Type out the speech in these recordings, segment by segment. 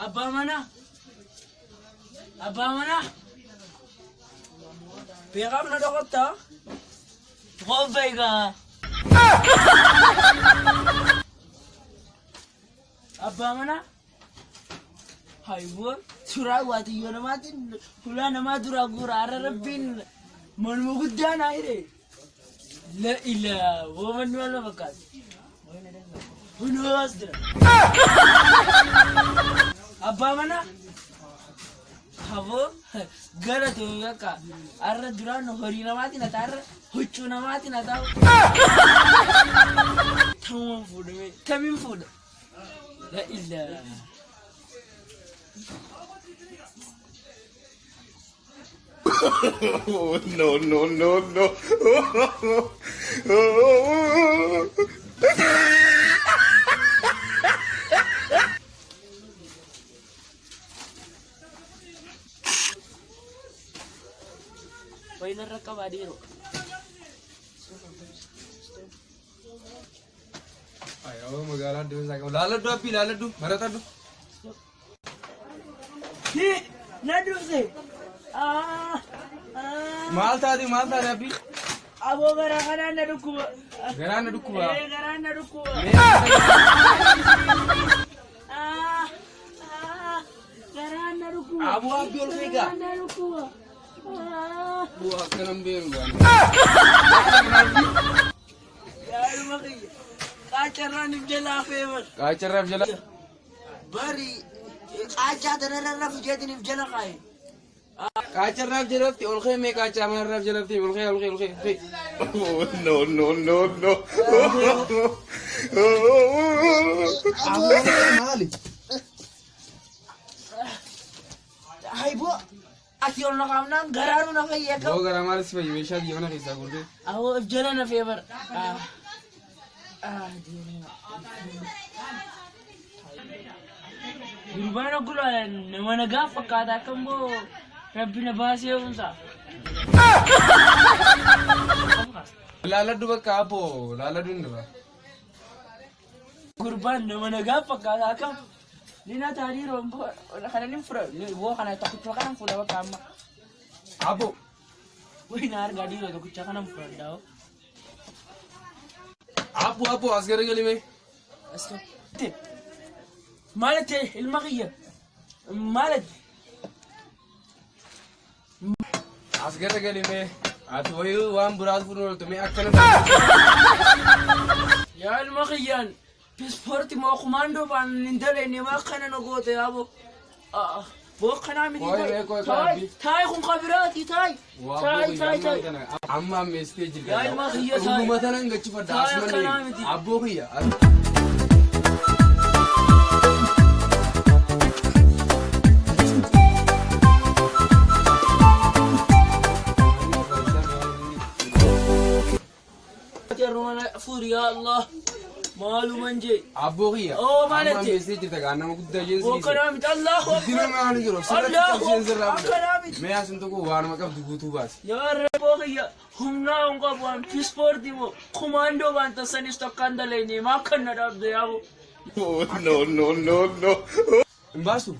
Abbaa manaa. Abbaa manaa. Beekaaf na dhokottaa. Qofa egaa. Abbaa manaa. Hayiboon suuraa waatiyyoo namaatiin hulaa namaa duraa guura har'a rabbiin manuma guddaa naa hire. La ilaa woomanni maal na fakkaata. Hunoo as jira. Abbaa manaa. Haboo gara ta'u bakka har'a duraan horii namaatiin haa har'a huccuu namaatiin haa ta'u. Tamumaan fuudhame tamiin fuudha. La ilaa. No, no, no, no. Wayinarra qabaa dhiiroo. Ayoo magaalaa adduma isaa qabu. Laaladhu abbii laaladhu maratadhu. Na dhufte. Ah, ah. Maal taate maal taate abbii? Aboo garaa kanaan na dhukkuba. Garaan na dhukkuba. Ee garaan na dhukkuba. Mee Ah, ah, garaan na dhukkuba. Aboo abbii ol eegaa. Garaan na dhukkuba. Ah. Aboo akkanan beenu gaan. Yaaduma kiyya. Qaacarraan if jalaa feeman. Qaacarraaf jala. Bari qaachaa tanarra rafu jeetiin if jala kaaye. Qaacarraaf jalafti ol kee mee qaachaa manarraaf jalafti ol kee ol kee ol kee. kee. No, no, no, no. Aboo maali? Hayboo ati ol na qaamnaan garaanuu na fayyee Boo garaa maal si fayyu meeshaa biyya mana keessaa guurtee. Awoo if jala na fee bara. Ah, ah, deemaa. Gurbaan oggulaa nama nagaa fakkaata akka immoo rabbi na baasee oomsa. Laaladhu bakka aboo laaladhu inni irraa. Gurbaan nama nagaa fakkaata akkam. Ni na taanii romboo kana ni fura woo kana tokkicha kana fuudha bakka amma. Aboo. Wayii na argaa dhiiroo tokkicha kana fudhadhaa. Aboo aboo as garagali mee. Maal ta'e ilma kiyya maal As garagali mee. Ati wayii waan biraas fuudhu ooltu mee akkana. Yaa ilma kiyyaan pispoortii moo kumaandoo baan hin daleenye maa kana na goote yaaboo. Boo kanaa miti Kooyi mee kooyi taayi kaabbi. taayi kun kabiraati taayi taayi taayi taayi. Amma ammeessitee jirta. Yaa ilma kiyya taayi. Dhuguma tanan gachifadha Taayi as akkanaa malee. miti. Abboo kiyya. Fuuri yaa Allah maaluman jee. Abboo kiyya. Oo, maal Amma jette? ammeessitee jirta gaa nama guddaa jeen Boo siise. kanaa miti Allahu Guddina akbar. maal jiru? Sirratti Allahu cabseen sirraa akbar. Akkanaa miti. Mee asin tokko waanuma qabdu guutuu baasi. Yaa rabboo kiyya humnaa hin qabu waan pispoortii moo kumaandoo waan tasanis takkaan daleenye maa kan na dhaabde yaaboo. No, no, no, no. Hin baasu?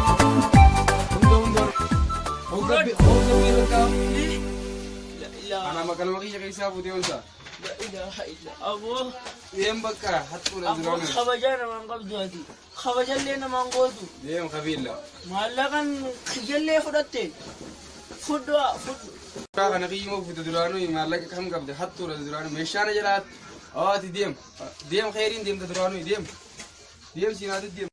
Hunda hunda. Hogga hogga beekaa. Ana maqalma kiyya keessaa fuutee onsa. Aboo Deem bakka hattuudha aboo duraanu. kabajaa namaan qabdu ati kabajallee namaan gootu Deem kabiilla. maallaqan kiyyallee fudhatte fudhu fudhu. Suuraa kana kiyyuma fuute duraanuu maallaqa kam qabde hattuudha duraanuu meeshaan jalaatti. Ati deem. Deem khayriin deemta duraanuu deem. Deem siinaatu deem.